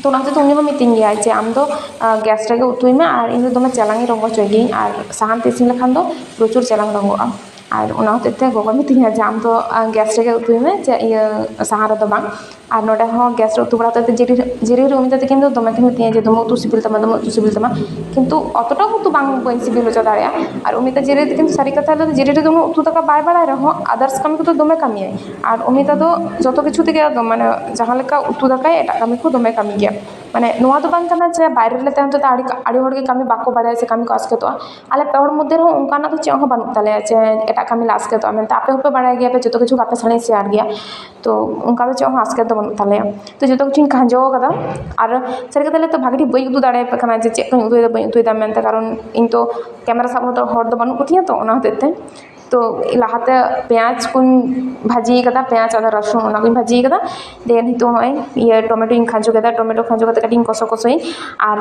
ᱛᱚ ᱚᱱᱟ ᱦᱚᱛᱮᱡ ᱛᱮ ᱩᱱᱤ ᱦᱚᱸ ᱢᱤᱛᱟᱹᱧ ᱜᱮᱭᱟᱭ ᱡᱮ ᱟᱢ ᱫᱚ, ᱟᱸ, ᱜᱮᱥ ᱨᱮᱜᱮ ᱩᱛᱩᱭ ᱢᱮ ᱟᱨ ᱤᱧ ᱫᱚ ᱫᱚᱢᱮ ᱪᱟᱞᱟᱝ ᱤᱧ ᱨᱚᱸᱜᱚ ᱦᱚᱪᱚᱭ ᱜᱤᱭᱟᱹᱧ, ᱟᱨ ᱥᱟᱦᱟᱱ ᱛᱮ ᱤᱥᱤᱱ ᱞᱮᱠᱷᱟᱱ ᱫᱚ ᱯᱨᱚᱪᱩᱨ ᱪᱟᱞᱟᱝ ᱨᱚᱸᱜᱚᱜᱼᱟ᱾ ᱟᱨ ᱚᱱᱟ ᱦᱚᱛᱮᱡ ᱛᱮ ᱜᱚᱜᱚ ᱢᱤᱛᱟᱹᱧᱟ ᱡᱮ ᱟᱢ ᱫᱚ, ᱟᱸ, ᱜᱮᱥ ᱨᱮᱜᱮ ᱩᱛᱩᱭ ᱢᱮ, ᱪᱮᱫ ᱤᱭᱟᱹ ᱥᱟᱦᱟᱱ ᱨᱮᱫᱚ ᱵᱟᱝ᱾ ᱟᱨ ᱱᱚᱰᱮ ᱦᱚᱸ ᱜᱮᱥ ᱨᱮ ᱩᱛᱩ ᱵᱟᱲᱟ ᱦᱚᱛᱮᱡ ᱛᱮ ᱡᱤᱨᱤ, ᱡᱤᱨᱤ ᱨᱮ ᱩᱱᱤ ᱫᱚ ᱛᱤᱠᱤᱱ ᱫᱚ ᱫᱚᱢᱮ ᱠᱤᱱ ᱢᱤᱛᱟᱹᱧᱟ ᱡᱮ ᱫᱚᱢᱮ ᱩᱛᱩ ᱥᱤᱵᱤᱞ ᱛᱟᱢᱟ, ᱫᱚᱢᱮ ᱩᱛᱩ ᱥᱤᱵᱤᱞ ᱛᱟᱢᱟ, ᱠᱤᱱᱛᱩ ᱚᱛᱚᱴᱟ ᱩᱛᱩ ᱵᱟᱝ, ᱵᱟᱹᱧ ᱥᱤᱵᱤᱞ ᱦᱚᱪᱚ ᱫᱟᱲᱮᱭᱟᱜᱼᱟ᱾ ᱟᱨ ᱩᱱᱤ ᱫᱚ ᱡᱤᱨᱤ ᱨᱮ ᱛᱤᱠᱤᱱ ᱥᱟᱹᱨᱤ ᱠᱟᱛᱷᱟ ᱞᱟᱹᱭ ᱫᱚ ᱡᱤᱨᱤ ᱨᱮᱫᱚ ᱩᱱᱟᱹᱜ ᱩᱛᱩ ᱫᱟᱠᱟ ᱵᱟᱭ ᱵᱟᱲᱟᱭ ᱨᱮᱦᱚᱸ others ᱠᱟᱹᱢᱤ ᱠᱚᱫᱚ ᱫᱚᱢᱮ ᱠᱟᱹᱢᱤᱭᱟᱭ᱾ ᱟᱨ ᱩᱱᱤ ᱫᱚ ᱟᱫᱚ ᱡᱚᱛᱚ ᱠᱤᱪᱷᱩ ᱛᱮᱜᱮ ᱟᱫᱚ ᱢᱟᱱᱮ ᱡᱟᱦᱟᱸ ᱞᱮᱠᱟ ᱩᱛᱩ ᱫᱟᱠᱟᱭ ᱮᱴᱟᱜ ᱠᱟᱹᱢᱤ ᱠᱚ ᱫᱚᱢᱮ ᱠᱟᱹᱢᱤ ᱜᱮᱭᱟ᱾ ᱢᱟᱱᱮ ᱱᱚᱣᱟ ᱫᱚ ᱵᱟᱝ ᱠᱟᱱᱟ ᱡᱮ ᱵᱟᱭᱨᱮ ᱨᱮᱞᱮ ᱛᱟᱦᱮᱱ ᱛᱮ ᱟᱹᱰᱤ, ᱟᱹᱰᱤ ᱦᱚᱲ ᱜᱮ ᱠᱟᱹᱢᱤ ᱵᱟᱠᱚ ᱵᱟᱲᱟᱭᱟ ᱥᱮ ᱠᱟᱹᱢᱤ ᱠᱚ ᱟᱥᱠᱮᱛᱚᱜᱼᱟ᱾ ᱟᱞᱮ ᱯᱮ ᱦᱚᱲ ᱢᱚᱫᱽᱫᱷᱮ ᱨᱮᱦᱚᱸ ᱚᱱᱠᱟᱱᱟᱜ ᱫᱚ ᱪᱮᱫ ᱦᱚᱸ ᱵᱟᱹᱱᱩᱜ ᱛᱟᱞᱮᱭᱟ ᱡᱮ ᱮᱴᱟᱜ ᱠᱟᱹᱢᱤ ᱞᱮ ᱟᱥᱠᱮᱛᱚᱜᱼᱟ ᱢᱮᱱᱛᱮ᱾ ᱟᱯᱮ ᱦᱚᱸᱯᱮ ᱵᱟᱲᱟᱭ ᱜᱮᱭᱟ ᱯᱮ, ᱡᱚᱛᱚ ᱠᱤᱪᱷᱩ ᱟᱯᱮ ᱥᱟᱞᱟᱜ ᱤᱧ share ᱜᱮᱭᱟ᱾ ᱛᱚ ᱚᱱᱠᱟ ᱫᱚ ᱪᱮᱫ ᱦᱚᱸ ᱟᱥᱠᱮᱛ ᱫᱚ ᱵᱟᱹᱱᱩᱜ ᱛᱟᱞᱮᱭᱟ᱾ ᱛᱚ ᱡᱚᱛᱚ ᱠᱤᱪᱷᱩᱧ ᱠᱷᱟᱸᱡᱚ ᱠᱟᱫᱟ᱾ ᱟᱨ ᱥᱟᱹᱨᱤ ᱠᱟᱛᱷᱟ ᱞᱟᱹᱭ ᱛᱮ ᱵᱷᱟᱜᱮ ᱴᱷᱤᱠ ᱵᱟᱹᱧ ᱩᱫᱩᱜ ᱫᱟᱲᱮᱭᱟᱯᱮ ᱠᱟᱱᱟ ᱡᱮ ᱪᱮᱫ ᱠᱚᱧ ᱩᱛᱩᱭᱮᱫᱟ ᱵᱟᱹᱧ ᱩᱛᱩᱭᱮᱫᱟ ᱢᱮᱱᱛᱮ, ᱠᱟᱨᱚᱱ ᱤᱧ ᱛᱚ ᱠᱮᱢᱮᱨᱟ ᱥᱟᱵ ᱦᱚᱲ ᱫᱚ ᱵᱟᱹᱱᱩᱜ ᱠᱚᱛᱤᱧᱟ, ᱛᱚ ᱚᱱᱟ ᱦᱚᱛᱮᱡ ᱛᱮ᱾ ᱛᱚ ᱞᱟᱦᱟᱛᱮ ᱯᱮᱸᱭᱟᱡᱽ ᱠᱚᱧ ᱵᱷᱟᱹᱡᱤ ᱠᱟᱫᱟ, ᱯᱮᱸᱭᱟᱡᱽ ᱟᱫᱟ ᱨᱟᱹᱥᱩᱱ ᱚᱱᱟ ᱠᱚᱧ ᱵᱷᱟᱹᱡᱤ ᱠᱟᱫᱟ᱾ ᱫᱤᱭᱮ ᱱᱤᱛᱚᱜ ᱱᱚᱜᱼᱚᱭ ᱤᱭᱟᱹ ᱴᱚᱢᱮᱴᱳᱧ ᱠᱷᱟᱸᱡᱚ ᱠᱮᱫᱟ, ᱴᱚᱢᱮᱴᱳ ᱠᱷᱟᱸᱡᱚ ᱠᱟᱛᱮ ᱠᱟᱹᱴᱤᱡ ᱤᱧ ᱠᱚᱥᱚ ᱠᱚᱥᱚᱭᱟᱹᱧ᱾ ᱟᱨ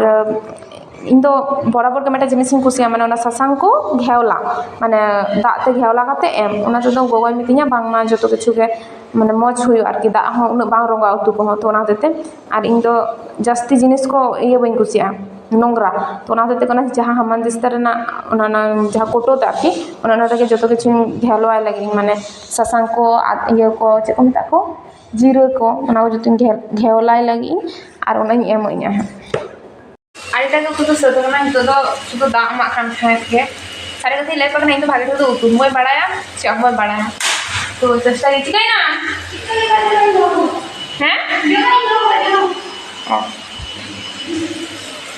ᱤᱧ ᱫᱚ ᱵᱚᱨᱟᱵᱚᱨ ᱜᱮ ᱢᱤᱫᱴᱮᱱ ᱡᱤᱱᱤᱥᱤᱧ ᱠᱩᱥᱤᱭᱟᱜᱼᱟ, ᱢᱟᱱᱮ ᱚᱱᱟ ᱥᱟᱥᱟᱝ ᱠᱚ ᱜᱷᱮᱣᱞᱟ, ᱢᱟᱱᱮ ᱫᱟᱜ ᱛᱮ ᱜᱷᱮᱣᱞᱟ ᱠᱟᱛᱮ ᱮᱢ, ᱚᱱᱟ ᱛᱮᱫᱚ ᱜᱚᱜᱚᱭ ᱢᱤᱛᱟᱹᱧᱟ ᱵᱟᱝᱢᱟ ᱡᱚᱛᱚ ᱠᱤᱪᱷᱩ ᱜᱮ ᱢᱟᱱᱮ ᱢᱚᱡᱽ ᱦᱩᱭᱩᱜᱼᱟ ᱟᱨᱠᱤ, ᱫᱟᱜ ᱦᱚᱸ ᱩᱱᱟᱹᱜ ᱵᱟᱝ ᱨᱚᱸᱜᱟ ᱩᱛᱩ ᱠᱚᱦᱚᱸ᱾ ᱛᱚ ᱚᱱᱟ ᱦᱚᱛᱮᱡ ᱛᱮ ᱟᱨ ᱤᱧ ᱫᱚ ᱡᱟᱹᱥᱛᱤ ᱡᱤᱱᱤᱥ ᱠᱚ ᱤᱭᱟᱹ ᱵᱟᱹᱧ ᱠᱩᱥᱤᱭᱟᱜᱼᱟ, ᱱᱚᱝᱨᱟ᱾ ᱛᱚ ᱚᱱᱟ ᱦᱚᱛᱮᱡ ᱛᱮ ᱚᱱᱟ ᱡᱟᱦᱟᱸ ᱦᱟᱢᱟᱞ ᱫᱤᱥᱛᱟ ᱨᱮᱱᱟᱜ ᱚᱱᱟ, ᱚᱱᱟ ᱡᱟᱦᱟᱸ ᱠᱳᱴᱳ ᱛᱮ ᱟᱨᱠᱤ, ᱚᱱᱟ, ᱚᱱᱟ ᱨᱮᱜᱮ ᱡᱚᱛᱚ ᱠᱤᱪᱷᱩᱧ ᱜᱷᱮᱣᱞᱟᱭ ᱞᱟᱹᱜᱤᱫ ᱤᱧ, ᱢᱟᱱᱮ ᱥᱟᱥᱟᱝ ᱠᱚ ᱟᱨ ᱤᱭᱟᱹ ᱠᱚ, ᱪᱮᱫ ᱠᱚ ᱢᱮᱛᱟᱜ ᱠᱚ, ᱡᱤᱨᱟᱹ ᱠᱚ, ᱚᱱᱟ ᱠᱚ ᱡᱚᱛᱚᱧ ᱜᱷᱮ-, ᱜᱷᱮᱣᱞᱟᱭ ᱞᱟᱹᱜᱤᱫ ᱤᱧ ᱟᱨ ᱚᱱᱟᱧ ᱮᱢ ᱟᱹᱧᱟ ᱦᱟᱸᱜ᱾ ᱟᱹᱰᱤᱴᱟ ᱜᱮ ᱩᱛᱩ ᱫᱚ ᱥᱟᱹᱛ ᱟᱠᱟᱱᱟ, ᱱᱤᱛᱚᱜ ᱫᱚ ᱥᱩᱫᱷᱩ ᱫᱟᱜ ᱮᱢᱟᱜ ᱠᱟᱱ ᱛᱟᱦᱮᱸᱫ ᱜᱮ᱾ ᱥᱟᱹᱨᱤ ᱠᱟᱛᱷᱟᱧ ᱞᱟᱹᱭ ᱟᱯᱮ ᱠᱟᱱᱟ, ᱤᱧ ᱫᱚ ᱵᱷᱟᱜᱮ ᱴᱷᱤᱠ ᱫᱚ ᱩᱛᱩ ᱦᱚᱸ ᱵᱟᱹᱧ ᱵᱟᱲᱟᱭᱟ, ᱪᱮᱫ ᱦᱚᱸ ᱵᱟᱹᱧ ᱵᱟᱲᱟᱭᱟ᱾ ᱛᱚ ᱪᱮᱥᱴᱟᱭ ᱪᱤᱠᱟᱹᱭᱮᱱᱟ? ᱦᱮᱸ? ᱚ᱾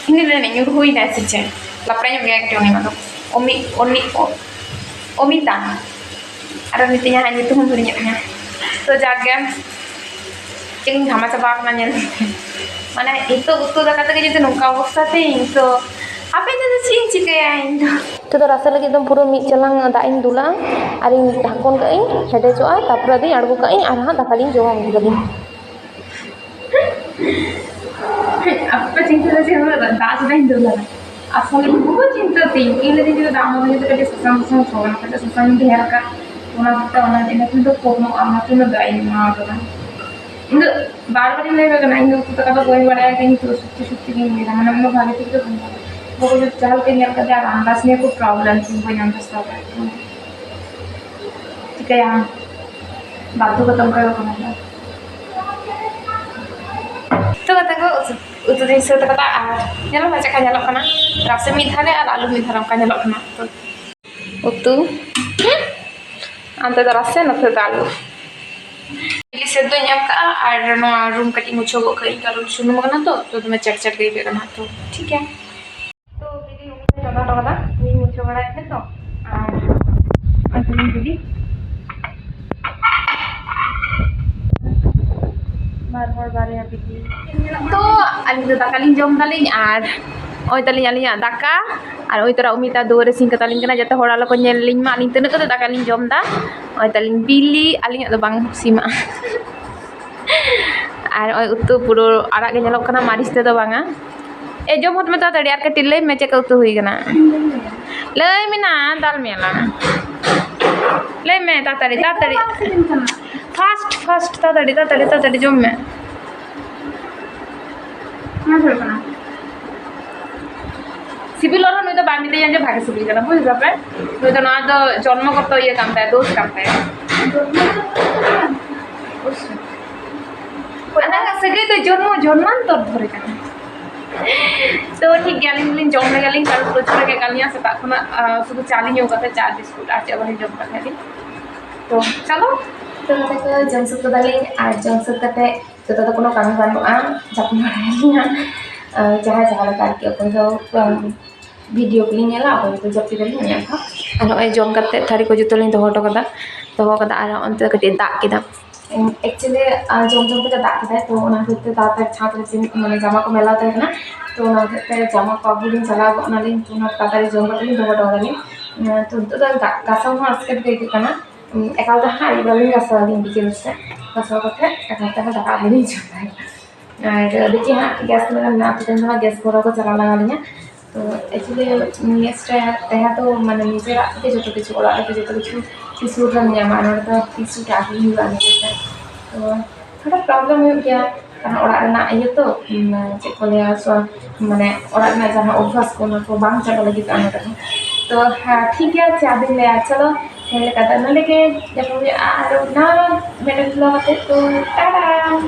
ᱤᱧ ᱫᱚ ᱞᱟᱹᱭ ᱧᱩᱨᱦᱩᱭᱮᱱᱟ ᱥᱮ ᱪᱮᱫ? ᱞᱟᱯᱲᱟ ᱧᱚᱜ ᱜᱮᱭᱟ ᱠᱟᱹᱴᱤᱡ ᱩᱱᱤ ᱢᱟ ᱫᱚ᱾ ᱚᱢᱤ-, ᱚᱱᱤ-, ᱚ-, ᱚᱢᱤᱛᱟ᱾ ᱟᱨᱚ ᱢᱤᱛᱟᱹᱧᱟ ᱦᱟᱸᱜ, ᱧᱩᱛᱩᱢ ᱦᱚᱸ ᱦᱤᱲᱤᱧᱮᱫ ᱛᱤᱧᱟ᱾ ᱛᱚ ᱡᱟᱠ ᱜᱮ, ᱤᱧ ᱜᱷᱟᱢᱟ ᱪᱟᱵᱟ ᱟᱠᱟᱱᱟ ᱧᱮᱞ ᱛᱮ᱾ ᱢᱟᱱᱮ ᱱᱤᱛᱚᱜ ᱩᱛᱩ ᱫᱟᱠᱟ ᱛᱮᱜᱮ ᱡᱩᱫᱤ ᱱᱚᱝᱠᱟ ᱚᱵᱚᱥᱛᱟ ᱛᱤᱧ, ᱛᱚ ᱟᱯᱮ ᱫᱚ ᱪᱮᱫ ᱤᱧ ᱪᱤᱠᱟᱹᱭᱟ ᱤᱧ ᱫᱚ? ᱱᱤᱛᱚᱜ ᱫᱚ ᱨᱟᱥᱮ ᱞᱟᱹᱜᱤᱫ ᱫᱚ ᱯᱩᱨᱟᱹ ᱢᱤᱫ ᱪᱟᱞᱟᱝ ᱫᱟᱜ ᱤᱧ ᱫᱩᱞᱟ, ᱟᱨᱤᱧ ᱰᱷᱟᱠᱚᱱ ᱠᱟᱜ ᱟᱹᱧ, ᱦᱮᱰᱮᱡᱚᱜᱼᱟ, ᱛᱟᱨᱯᱚᱨᱮ ᱟᱫᱚᱧ ᱟᱬᱜᱚ ᱠᱟᱜ ᱟᱹᱧ, ᱟᱨ ᱦᱟᱸᱜ ᱫᱟᱠᱟ ᱫᱚᱧ ᱡᱚᱢᱟ ᱩᱱ ᱨᱮᱜᱮ᱾ ᱟᱯᱮ ᱪᱤᱱᱛᱟᱹ ᱫᱚ ᱪᱮᱫ ᱦᱚᱸ ᱵᱟᱝ, ᱫᱟᱜ ᱪᱮᱫᱟᱜ ᱤᱧ ᱫᱩᱞᱟ? ᱟᱥᱚᱞᱮ ᱤᱧ ᱵᱚᱦᱩ ᱪᱤᱱᱛᱟᱹ ᱛᱤᱧ, ᱤᱧ ᱞᱟᱹᱭᱫᱟᱹᱧ ᱡᱩᱫᱤ ᱫᱟᱜ ᱢᱟᱹᱰᱤ ᱠᱟᱹᱴᱤᱡ ᱥᱟᱥᱟᱝ ᱥᱟᱥᱟᱝ ᱥᱚ ᱠᱟᱱᱟ, ᱠᱟᱹᱴᱤᱡ ᱥᱟᱥᱟᱝ ᱤᱧ ᱰᱷᱮᱨ ᱟᱠᱟᱫ, ᱚᱱᱟ ᱦᱚᱛᱮ ᱚᱱᱟ ᱤᱱᱟᱹ ᱠᱷᱚᱱ ᱫᱚ ᱠᱚᱢᱚᱜᱼᱟ, ᱚᱱᱟᱛᱮ ᱩᱱᱟᱹᱜ ᱫᱟᱜ ᱤᱧ ᱮᱢᱟ ᱠᱟᱫᱟ᱾ ᱤᱧ ᱫᱚ ᱵᱟᱨ ᱵᱟᱨᱤᱧ ᱞᱟᱹᱭ ᱟᱯᱮ ᱠᱟᱱᱟ, ᱤᱧ ᱫᱚ ᱩᱛᱩ ᱫᱟᱠᱟ ᱫᱚ ᱵᱟᱹᱧ ᱵᱟᱲᱟᱭᱟ, ᱠᱤᱱᱛᱩ ᱥᱚᱛᱛᱤ ᱥᱚᱛᱛᱤ ᱜᱤᱧ ᱞᱟᱹᱭᱫᱟ, ᱢᱟᱱᱮ ᱩᱱᱟᱹᱜ ᱵᱷᱟᱜᱮ ᱴᱷᱤᱠ ᱫᱚ ᱵᱟᱹᱧ ᱵᱟᱲᱟᱭᱟ᱾ ᱜᱚᱜᱚ ᱡᱟᱦᱟᱸ ᱞᱮᱠᱟᱧ ᱧᱮᱞ ᱠᱟᱫᱮᱭᱟ, ᱟᱨ ᱟᱱᱫᱟᱡᱽ ᱱᱤᱭᱮ ᱠᱷᱩᱵ problem ᱛᱤᱧ, ᱵᱟᱹᱧ understand ᱫᱟᱲᱮᱭᱟᱜ ᱠᱟᱱᱟ᱾ ᱪᱤᱠᱟᱹᱭᱟᱢ, ᱵᱟᱫᱽᱫᱷᱚ ᱠᱟᱛᱮ ᱚᱱᱠᱟ ᱜᱮ ᱠᱚᱨᱟᱣ ᱦᱩᱭᱩᱜᱼᱟ᱾ ᱛᱚ ᱜᱟᱛᱮ ᱠᱚ, ᱩᱛᱩ, ᱩᱛᱩ ᱫᱚᱧ ᱥᱟᱹᱛ ᱠᱟᱫᱟ, ᱟᱨ ᱧᱮᱞᱚᱜ ᱢᱮ ᱪᱮᱫ ᱞᱮᱠᱟ ᱧᱮᱞᱚᱜ ᱠᱟᱱᱟ, ᱨᱟᱥᱮ ᱢᱤᱫ ᱫᱷᱟᱨᱮ ᱟᱨ ᱟᱹᱞᱩ ᱢᱤᱫ ᱫᱷᱟᱨᱮ ᱚᱱᱠᱟ ᱧᱮᱞᱚᱜ ᱠᱟᱱᱟ᱾ ᱛᱚ ᱩᱛᱩ, ᱦᱮᱸ, ᱚᱱᱛᱮ ᱫᱚ ᱨᱟᱥᱮ, ᱱᱚᱛᱮ ᱫᱚ ᱟᱹᱞᱩ᱾ ᱵᱤᱞᱤ ᱥᱮᱫ ᱫᱚᱧ ᱮᱢ ᱠᱟᱜᱼᱟ, ᱟᱨ ᱱᱚᱣᱟ room ᱠᱟᱹᱴᱤᱡ ᱢᱩᱪᱷᱟᱹᱣ ᱜᱚᱫ ᱠᱟᱜ ᱟᱹᱧ, ᱠᱟᱨᱚᱱ ᱥᱩᱱᱩᱢ ᱠᱟᱱᱟ ᱛᱚ, ᱛᱚ ᱫᱚᱢᱮ ᱪᱮᱴ ᱪᱮᱴ ᱜᱮ ᱟᱹᱭᱠᱟᱹᱜ ᱠᱟᱱᱟ᱾ ᱛᱚ ᱴᱷᱤᱠ ᱜᱮᱭᱟ, ᱛᱚ ᱵᱤᱞᱤ ᱩᱱᱤ ᱪᱚᱸᱫᱟ ᱦᱚᱴᱚ ᱠᱟᱫᱟ, ᱩᱱᱤ ᱢᱩᱪᱷᱟᱹᱣ ᱵᱟᱲᱟᱭᱮᱫ ᱛᱟᱦᱮᱸ ᱛᱚ, ᱟᱨ ᱟᱨ ᱵᱤᱞᱤ ᱵᱟᱨ ᱦᱚᱲ ᱵᱟᱨᱭᱟ ᱵᱤᱞᱤ᱾ ᱛᱚ ᱟᱹᱞᱤᱧ ᱫᱚ ᱫᱟᱠᱟ ᱞᱤᱧ ᱡᱚᱢ ᱫᱟᱞᱤᱧ, ᱟᱨ ᱱᱚᱜᱼᱚᱭ ᱛᱟᱞᱤᱧ ᱟᱹᱞᱤᱧᱟᱜ ᱫᱟᱠᱟ, ᱟᱨ ᱱᱚᱜᱼᱚᱭ ᱛᱚᱨᱟ ᱩᱢᱤᱛᱟ ᱫᱩᱣᱟᱹᱨ ᱨᱮ ᱥᱤᱧ ᱠᱟᱛᱟᱞᱤᱧ ᱠᱟᱱᱟ, ᱡᱟᱛᱮ ᱦᱚᱲ ᱟᱞᱚ ᱠᱚ ᱧᱮᱞ ᱞᱤᱧ ᱢᱟ ᱟᱹᱞᱤᱧ ᱛᱤᱱᱟᱹᱜ ᱠᱟᱛᱮ ᱫᱟᱠᱟ ᱞᱤᱧ ᱡᱚᱢ ᱮᱫᱟ᱾ ᱱᱚᱜᱼᱚᱭ ᱛᱟᱞᱤᱧ ᱵᱤᱞᱤ, ᱟᱹᱞᱤᱧᱟᱜ ᱫᱚ ᱵᱟᱝ ᱥᱤᱢᱟᱜ᱾ ᱟᱨ ᱱᱚᱜᱼᱚᱭ ᱩᱛᱩ ᱯᱩᱨᱟᱹ ᱟᱨᱟᱜ ᱜᱮ ᱧᱮᱞᱚᱜ ᱠᱟᱱᱟ, ᱢᱟᱹᱨᱤᱪ ᱛᱮᱫᱚ ᱵᱟᱝᱟ᱾ ᱮ, ᱡᱚᱢ ᱦᱚᱫ ᱢᱮ ᱛᱟᱲᱟᱛᱟᱲᱤ, ᱟᱨ ᱠᱟᱹᱴᱤᱡ ᱞᱟᱹᱭ ᱢᱮ ᱪᱮᱫ ᱠᱚ ᱩᱛᱩ ᱦᱩᱭ ᱠᱟᱱᱟ? ᱞᱟᱹᱭ ᱢᱮ ᱱᱟ, ᱫᱟᱞ ᱢᱮᱭᱟ ᱞᱟᱝ᱾ ᱞᱟᱹᱭ ᱢᱮ ᱛᱟᱲᱟᱛᱟᱲᱤ, ᱛᱟᱲᱟᱛᱟᱲᱤ᱾ ᱵᱟᱝ ᱥᱤᱵᱤᱞ ᱠᱟᱱᱟ᱾ Fast, fast, ᱛᱟᱲᱟᱛᱟᱲᱤ, ᱛᱟᱲᱟᱛᱟᱲᱤ, ᱛᱟᱲᱟᱛᱟᱲᱤ ᱡᱚᱢ ᱢᱮ᱾ ᱚᱱᱟ ᱪᱮᱫ ᱠᱟᱱᱟ? ᱥᱤᱵᱤᱞ ᱨᱮᱦᱚᱸ ᱱᱩᱭ ᱫᱚ ᱵᱟᱭ ᱢᱮᱛᱟᱹᱧᱟ ᱡᱮ ᱵᱷᱟᱜᱮ ᱥᱤᱵᱤᱞ ᱠᱟᱱᱟ, ᱵᱩᱡᱽ ᱫᱟᱯᱮ? ᱱᱩᱭ ᱫᱚ ᱱᱚᱣᱟ ᱫᱚ ᱡᱚᱱᱢᱚᱜᱚᱛᱚ ᱤᱭᱟᱹ ᱠᱟᱱ ᱛᱟᱭᱟ, ᱫᱳᱥ ᱠᱟᱱ ᱛᱟᱭᱟ᱾ ᱚᱵᱚᱥᱥᱳᱭ᱾ ᱟᱞᱟᱝᱟᱜ ᱥᱟᱹᱜᱟᱹᱭ ᱫᱚ ᱡᱚᱱᱢᱚ ᱡᱚᱱᱢᱟᱱᱛᱚᱨ ᱫᱷᱚᱨᱮ ᱠᱟᱱᱟ᱾ ᱛᱚ ᱴᱷᱤᱠ ᱜᱮᱭᱟ, ᱟᱹᱞᱤᱧ ᱫᱚᱞᱤᱧ ᱡᱚᱢ ᱞᱮᱜᱮ ᱞᱤᱧ, ᱠᱟᱨᱚᱱ ᱯᱨᱚᱪᱩᱨ ᱨᱮᱸᱜᱮᱡ ᱠᱟᱜ ᱞᱤᱧᱟ, ᱥᱮᱛᱟᱜ ᱠᱷᱚᱱᱟᱜ, ᱟᱸ, ᱥᱩᱫᱷᱩ ᱪᱟ ᱞᱤᱧ ᱧᱩ ᱠᱟᱫᱟ, ᱪᱟ ᱵᱤᱥᱠᱩᱴ ᱟᱨ ᱪᱮᱫ ᱦᱚᱸ ᱵᱟᱹᱞᱤᱧ ᱡᱚᱢ ᱠᱟᱫ ᱛᱟᱦᱮᱸᱫ᱾ ᱛᱚ ᱪᱚᱞᱚ, ᱛᱚ ᱱᱚᱛᱮ ᱠᱚ ᱡᱚᱢ ᱥᱟᱹᱛ ᱠᱟᱫᱟᱞᱤᱧ, ᱟᱨ ᱡᱚᱢ ᱥᱟᱹᱛ ᱠᱟᱛᱮ ᱡᱚᱛᱚ ᱫᱚ ᱠᱚᱱᱚ ᱠᱟᱹᱢᱤ ᱵᱟᱹᱱᱩᱜᱼᱟ, ᱡᱟᱹᱯᱤᱫ ᱵᱟᱲᱟᱭᱟᱞᱤᱧ ᱦᱟᱸᱜ᱾ ᱟᱸ, ᱡᱟᱦᱟᱸᱭ ᱡᱟᱦᱟᱸ ᱞᱮᱠᱟ ᱟᱨᱠᱤ, ᱚᱠᱚᱭ ᱫᱚ, ᱟᱸ, video ᱠᱚᱞᱤᱧ ᱧᱮᱞᱟ, ᱚᱠᱚᱭ ᱫᱚ ᱡᱟᱹᱯᱤᱫᱟᱞᱤᱧ, ᱚᱱᱮ ᱚᱱᱠᱟ᱾ ᱟᱨ ᱱᱚᱜᱼᱚᱭ ᱡᱚᱢ ᱠᱟᱛᱮ ᱛᱷᱟᱹᱨᱤ ᱠᱚ ᱡᱚᱛᱚ ᱞᱤᱧ ᱫᱚᱦᱚ ᱦᱚᱴᱚ ᱠᱟᱫᱟ, ᱫᱚᱦᱚ ᱠᱟᱫᱟ, ᱟᱨ ᱚᱱᱛᱮ ᱠᱟᱹᱴᱤᱡ ᱫᱟᱜ ᱠᱮᱫᱟ᱾ ᱮᱠᱪᱩᱭᱮᱞᱤ ᱡᱚᱢ ᱡᱚᱢ ᱛᱮᱜᱮ ᱫᱟᱜ ᱠᱮᱫᱟᱭ, ᱛᱚ ᱚᱱᱟ ᱠᱷᱟᱹᱛᱤᱨ ᱛᱮ ᱛᱟᱲᱟᱛᱟᱲᱤ ᱪᱷᱟᱸᱫᱽ ᱨᱮ ᱡᱤᱱ- ᱢᱟᱱᱮ ᱡᱟᱢᱟ ᱠᱚ ᱢᱮᱞᱟᱣ ᱛᱟᱦᱮᱸ ᱠᱟᱱᱟ, ᱛᱚ ᱚᱱᱟ ᱦᱚᱛᱮᱡ ᱛᱮ ᱡᱟᱢᱟ ᱠᱚ ᱟᱹᱜᱩ ᱞᱤᱧ ᱪᱟᱞᱟᱣ ᱜᱚᱫ ᱱᱟᱞᱤᱧ, ᱛᱚ ᱚᱱᱟ ᱛᱟᱲᱟᱛᱟᱲᱤ ᱡᱚᱢ ᱠᱟᱛᱮ ᱞᱤᱧ ᱫᱚᱦᱚ ᱦᱚᱴᱚ ᱠᱟᱫᱟᱞᱤᱧ᱾ ᱛᱚ ᱱᱤᱛᱚᱜ ᱫᱚ ᱜᱟ- ᱜᱟᱥᱟᱣ ᱦᱚᱸ ᱟᱥᱠᱮᱛ ᱜᱮ ᱟᱹᱭᱠᱟᱹᱜ ᱠᱟᱱᱟ᱾ ᱮᱠᱟᱞ ᱛᱮ ᱦᱟᱸᱜ ᱟᱹᱭᱩᱵ ᱵᱮᱲᱟ ᱞᱤᱧ ᱜᱟᱥᱟᱣ ᱟᱹᱞᱤᱧ, ᱵᱤᱠᱮᱞ ᱥᱮᱫ ᱜᱟᱥᱟᱣ ᱠᱟᱛᱮ ᱮᱠᱟᱞ ᱛᱮ ᱦᱟᱸᱜ ᱫᱟᱠᱟ ᱟᱹᱜᱩ ᱞᱤᱧ ᱡᱚᱢᱟ᱾ ᱟᱨ ᱫᱮᱠᱷᱤ ᱦᱟᱸᱜ ᱜᱮᱥ ᱢᱮᱱᱟᱜᱼᱟ, ᱟᱯᱮ ᱴᱷᱮᱱ ᱫᱚ ᱦᱟᱸᱜ ᱜᱮᱥ ᱵᱷᱚᱨᱟᱣ ᱠᱚ ᱪᱟᱞᱟᱣ ᱞᱟᱜᱟᱣ ᱞᱤᱧᱟ᱾ ᱛᱚ ᱮᱠᱪᱩᱭᱮᱞᱤ ᱢᱮᱥ ᱨᱮ ᱛᱟᱦᱮᱸ ᱫᱚ ᱢᱟᱱᱮ ᱱᱤᱡᱮᱨᱟᱜ ᱛᱮᱜᱮ ᱡᱚᱛᱚ ᱠᱤᱪᱷᱩ, ᱚᱲᱟᱜ ᱨᱮᱫᱚ ᱡᱚᱛᱚ ᱠᱤᱪᱷᱩ ᱠᱤᱪᱷᱩ ᱨᱮᱢ ᱧᱟᱢᱟ, ᱱᱚᱰᱮ ᱫᱚ ᱠᱤᱪᱷᱩ ᱴᱟᱠᱟ ᱦᱩᱭᱩᱜᱼᱟ ᱱᱤᱡᱮᱛᱮ᱾ ᱛᱚ ᱛᱷᱚᱲᱟ ᱯᱨᱚᱵᱞᱮᱢ ᱦᱩᱭᱩᱜ ᱜᱮᱭᱟ, ᱠᱟᱨᱚᱱ ᱚᱲᱟᱜ ᱨᱮᱱᱟᱜ ᱤᱭᱟᱹ ᱛᱚ, ᱩᱢ, ᱪᱮᱫ ᱠᱚ ᱞᱟᱹᱭᱟ, ᱥᱚ- ᱢᱟᱱᱮ ᱚᱲᱟᱜ ᱨᱮᱱᱟᱜ ᱡᱟᱦᱟᱸ ᱚᱵᱷᱟᱥ ᱠᱚ, ᱚᱱᱟ ᱠᱚ ᱵᱟᱝ ᱪᱟᱵᱟ ᱞᱟᱹᱜᱤᱫᱚᱜᱼᱟ ᱱᱚᱰᱮ ᱫᱚ᱾ ᱛᱚ ᱦᱮᱸ, ᱴᱷᱤᱠ ᱜᱮᱭᱟ, ᱪᱮᱫ ᱟᱫᱚᱧ ᱞᱟᱹᱭᱟ, ᱪᱚᱞᱚ ᱛᱮᱦᱮᱧ ᱞᱮᱠᱟ ᱫᱚ ᱱᱚᱰᱮ ᱜᱮ ᱧᱟᱯᱟᱢ ᱦᱩᱭᱩᱜᱼᱟ ᱟᱨ ᱱᱟᱣᱟ ᱢᱤᱫᱴᱮᱱ ᱵᱞᱚᱜ ᱟᱛᱮᱫ᱾ ᱛᱚ ᱴᱟᱴᱟ᱾